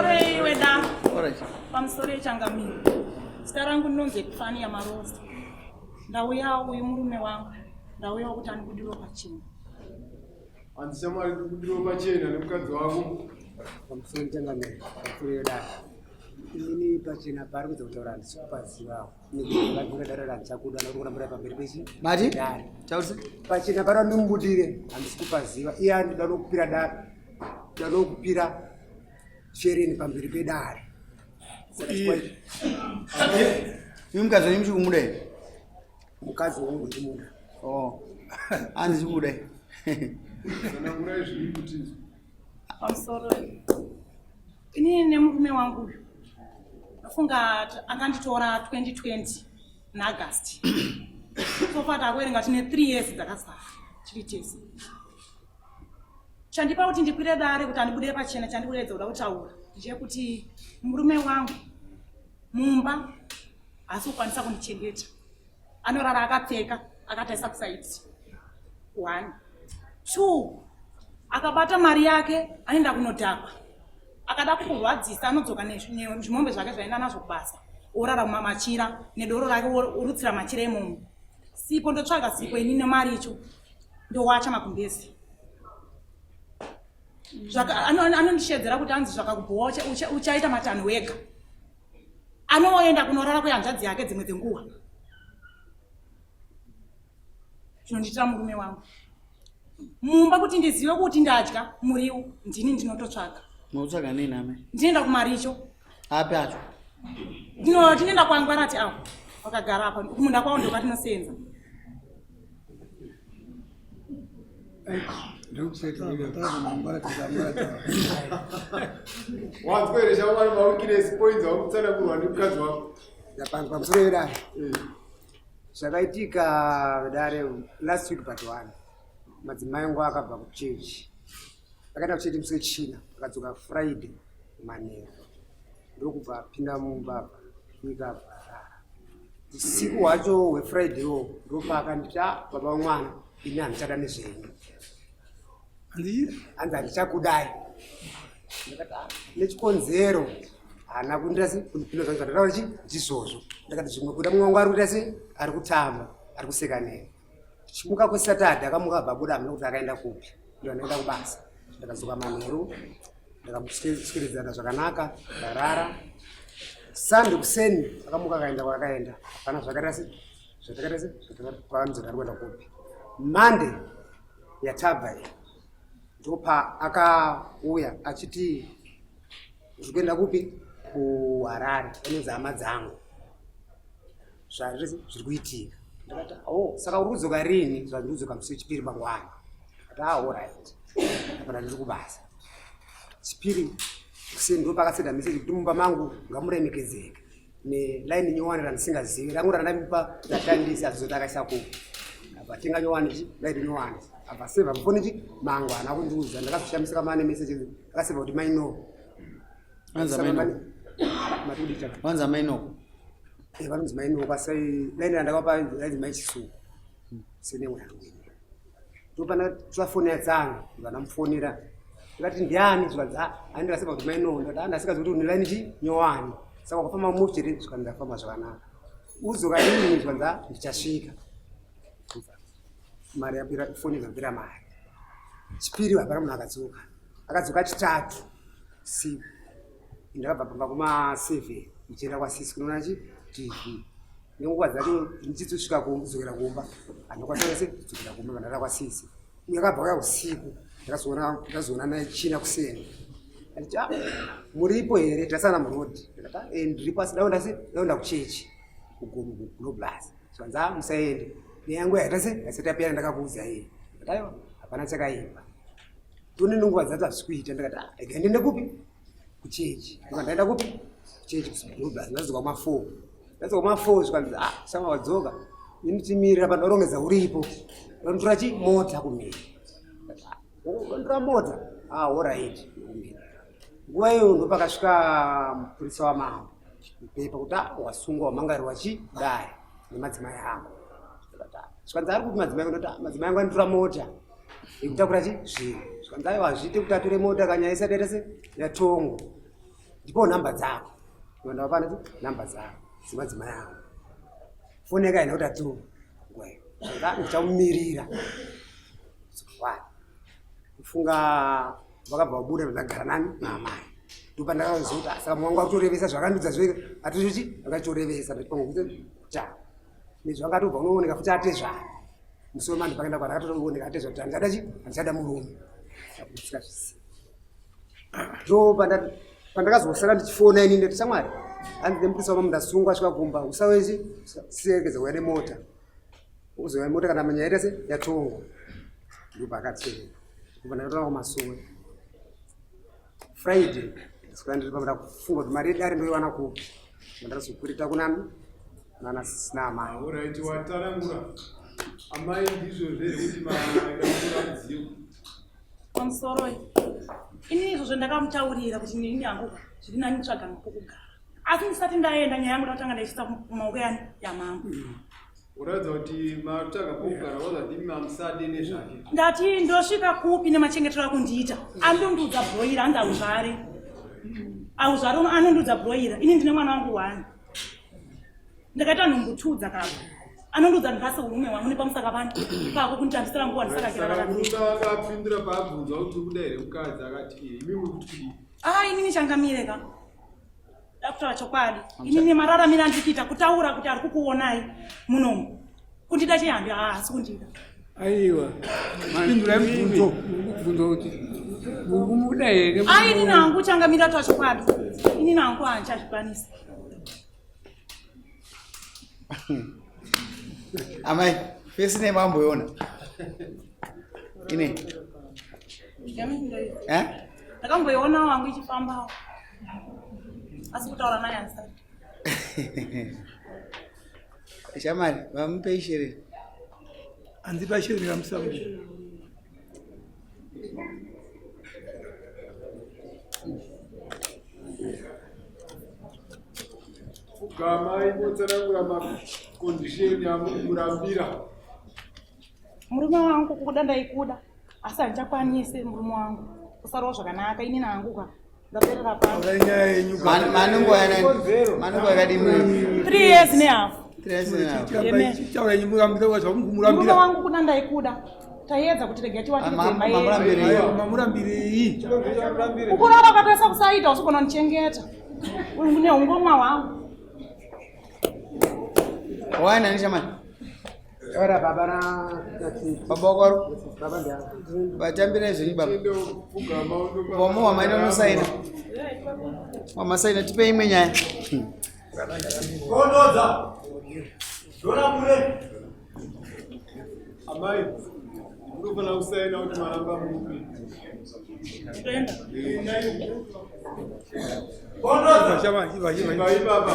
Pamusoro iwe da. Pamusoro yechangamiro. Zita rangu ndinonzi Epifania Marosa. Ndauya uyu murume wangu. Ndauya kuti andibudirwe pachena. Hanzi shamwari ndikubudirwe pachena nemukadzi wako. Pamusoro changamiro. Pamusoro yedare. Ini pachena pari kuza kutaura handisi kupazivawo. Nekuti dare randichakuda nokuti kurambira pamberi pechi. Mati? Dare. Taurisa. Pachena pari ndimubudire handisi kupaziva. Iye andida nokupira dare. Ndanokupira shereni pamberi pedare. Imi mukadzi wenyu muchiri kumuda here? Mukadzi wangu ndimuda. Oh. Hanzi chikuda here? Tsanangurai zviri kuti Pamusoro. Inini nemurume wangu uyu. Ndofunga akanditora 2020 naAugust. So far takuverenga tine 3 years dzakazara tiri tese. Chandipa kuti ndikwire dare kuti andibude pachena chandikuedza kuda kutaura ndechekuti murume wangu mumba haasi kukwanisa kundichengeta. Anorara akapfeka akatarisa kusaiti. One. Two. Akabata mari yake anoenda kunodhakwa. Akada kukurwadzisa anodzoka nezvimombe zvake zvaenda nazvo kubasa orara mumamachira nedoro rake orutsira machira imomo. Sipo ndotsvaga sipo ini nemari icho ndowacha magumbezi anondishedzera kuti anzi zvakakubhowa uchaita matanho wega anoenda kunorara kwehanzvadzi yake dzimwe dzenguva zvinondiitira murume wangu mumba kuti ndizive kuti ndadya muriwo ndini ndinototsvaga Munotsvaga nei name? Ndinoenda kumaricho. Api acho? Ndino tinoenda kwaNgwarati apo. Wakagara apa kumunda kwavo ndokatinosenza. Wanzwa here shamwari maweakness points wakutsanangurwa nemukadzi wako? Pamusoro vedare. Zvakaitika dare last week but one. Madzimai angu akabva kuchechi. Akaenda kuchechi musi wechina akadzoka Friday manheru ndokubva apinda mumba apa ika abva arara. Usiku hwacho hweFriday iwowo ndopaakanditi ah baba vemwana ini handichada nezvenyu. Hanzi handichakudai. Ndakati ah nechikonzero haana kundiita sei kundipindura zvangu zvandataura chi ndizvozvo. Ndakati zvimwe kuda mumwe wangu ari kuita sei ari kutamba ari kuseka neni. Chimuka kweSaturday akamuka abva abuda hameno kuti akaenda kupi. Ndiyo anoenda kubasa. Ndakadzoka manheru ndakamuswiridzana zvakanaka ndarara. Sunday kuseni akamuka akaenda kwaakaenda. Hapana zvakaita se zvatakaita se zvatakaanzi ari kuenda kupi. Monday yatabva iyi ndopa akauya achiti ndiri kuenda kupi kuHarare panonzi hama dzangu. Zvazvese zviri kuitika. Ndakati oh saka uri kudzoka rini? Zvanzi ndiri kudzoka musi wechipiri mangwana. Ndakati ah alright. Apana ndiri kubasa. Chipiri kuseni ndo pakasenda message kuti mumba mangu ngamuremekedzeke nelaini nyowani randisingazivi rangu randamupa ndashandisa azizoti akaisa kupi abva tenga nyowani chi laini nyowani abva seva mufoni chi mangu haana kundiudza ndakazoshamisika mane message akaseva kuti maino Vanzi amai Noko. Eh, vanonzi mai Noko asi laini randakapa rainzi mai Chisuku. Sene yangu. Ndopana twafonera tsano, ndikanamufonera. Ndikati ndiani zvikanzi ah, ani ndakaseva kuti mai Noko. Ndikati ah, ndasikazi kuti une laini chi nyowani. Saka wakafamba muchiri zvikanzi ndafamba zvakanaka. Uzoka rini zvikanzi ah, ndichasvika. Mari yapera, foni ikapera mari. Chipiri hapana munhu akadzoka. Akadzoka chitatu. Usiku ndakabva pamba kuma 7 ndichienda kwasisi kunoona chi TV nenguva dzacho ndichizosvika kudzokera kumba handikwanisa se kudzokera kumba vandada kwasisi uye akabva uya usiku ndakazoona ndazoona naye china kuseni anditi ah muripo here tasana muroad ndikati ah eh, ndiripo asi daenda se daenda kuchechi kugomo kugloblas zvanzi ah musaende neyangu yaita se yaisati yapera ndakakuudza iye ndikati aiwa hapana chakaipa tone nenguva dzacho hazvisi kuita ndikati ah, rega ndiende kupi kuchechi ndika ndaenda kupi kuchechi kusuburuba ndadzoka kuma4 ndadzoka kuma4 zvikanzi ah sama wadzoka ini timirira pandarongedza uripo ndonditora chi mota kumira ah, ndonditora mota ah orit kumira nguva iyo ndopakasvika mupurisa wamambo mupepa kuti ah wasungwa wamangariwa chi dare nemadzimai ako zvikanzi ari kupi madzimai ako ndoti ah, madzimai angu anditora mota yekutakura chi zvinhu zvikanzi aiwa hazviite kuti atore mota kanyaya isati yaita se yatongwa. Ndipowo nhamba dzako. Ndovapa nhamba dzako dzemadzimai angu. Foni yake haina kuti atu nguva iyo. Saka ndichamumirira. Why? Kufunga vakabva vabuda ndakagara nani naamai. Ndopandakazoziva kuti ah, saka mwangu akutorevesa zvakandudza zvega atochichi akachitorevesa ndati pamwe kuti cha nezvo akatobva unooneka futi atezvara musi wemandi pakaenda kwara akatooneka atezvara kuti handichada chi handichada murume akutsika zvisi ndo pandakazosara ndichifona ini ndati shamwari hanzi nemupurisa wamama ndasungwa svika kumba usawezi sirekedza kuuya nemota uzouya nemota kana manya yaita se yatongwa ndopaakatsereka ndobva ndakatora kumasowe Friday ndaswera ndiri pamwe ndakufunga kuti mari yedare ndoiwana kupi ndakazokwereta kunani nana sisi naamai. Alright, watsanangura amai ndizvo zve kuti maida kutora mudziyo Pamusoro ini izvozvo ndakamutaurira kuti inini hangu zviri nani kutsvaga pokugara asi ndisati ndaenda nyaya yangu ndakutanga ndaisvitsa kumaoko yani yamambo Uratidza kuti makutsvaga pokugara wazati mamusade nezvake. Ndati ndosvika kupi nemachengetero akundiita. Anondiudza bhoira hanzi auzvare. Auzvare anondiudza bhoira. Ini ndine mwana wangu one. Ndakaita nhumbu two dzakabva. Anondiudza ndikase urume wangu nepamusaka pano. Pako kunditambisira nguva ndisakakira vakadzi. Murume akapindura paabvunzwa kuti ukuda here mukadzi akati imi muri kuti kudii? Ah inini changamire ka. Dakutaura chokwadi. Ini nemararamiro andiri kuita kutaura kuti ari kukuonai munomu. Kundida chehandi haasi kundida. Aiwa. Pindurai mubvunzo. Mubvunzo kuti muri kumuda here? Ai ini hangu changamira taura chokwadi. Ini hangu handichazvikwanisi. Amai, fesi nemamboiona. Ine. Eh? Ndakamboiona wangu ichifambawo. Asi kutaura naye handisati. Shamari, vamupe ishere. Handipa shere ramusauri. Pfugama ingotsanangura makondisheni amuri Murume wangu kukuda ndaikuda asi handichakwanisi murume wangu kusarawo zvakanaka ini nangu ka ndaperera pano. Manungo yana manungo yakadini? 3 years nehalf. 3 years nehalf. Taura yenyu murambira zvamukumurambira. Murume wangu kuda ndaikuda taiedza kuti rega tiwakidze imba yedu. Mamurambirei? Ukurara ukatoisa kusaita usikuona kundichengeta. Nehungomwa hwangu. Wana ni shamani? Taura baba na baba wako baba ndiani? Vatambira zvenyu baba. Vamo wamaina unosaina. Wamasaina tipe imwe nyaya. Kondodza. Dora mure. Amai, munofanira kusaina kuti maramba mupi. Toenda. Kondodza. Ibai baba.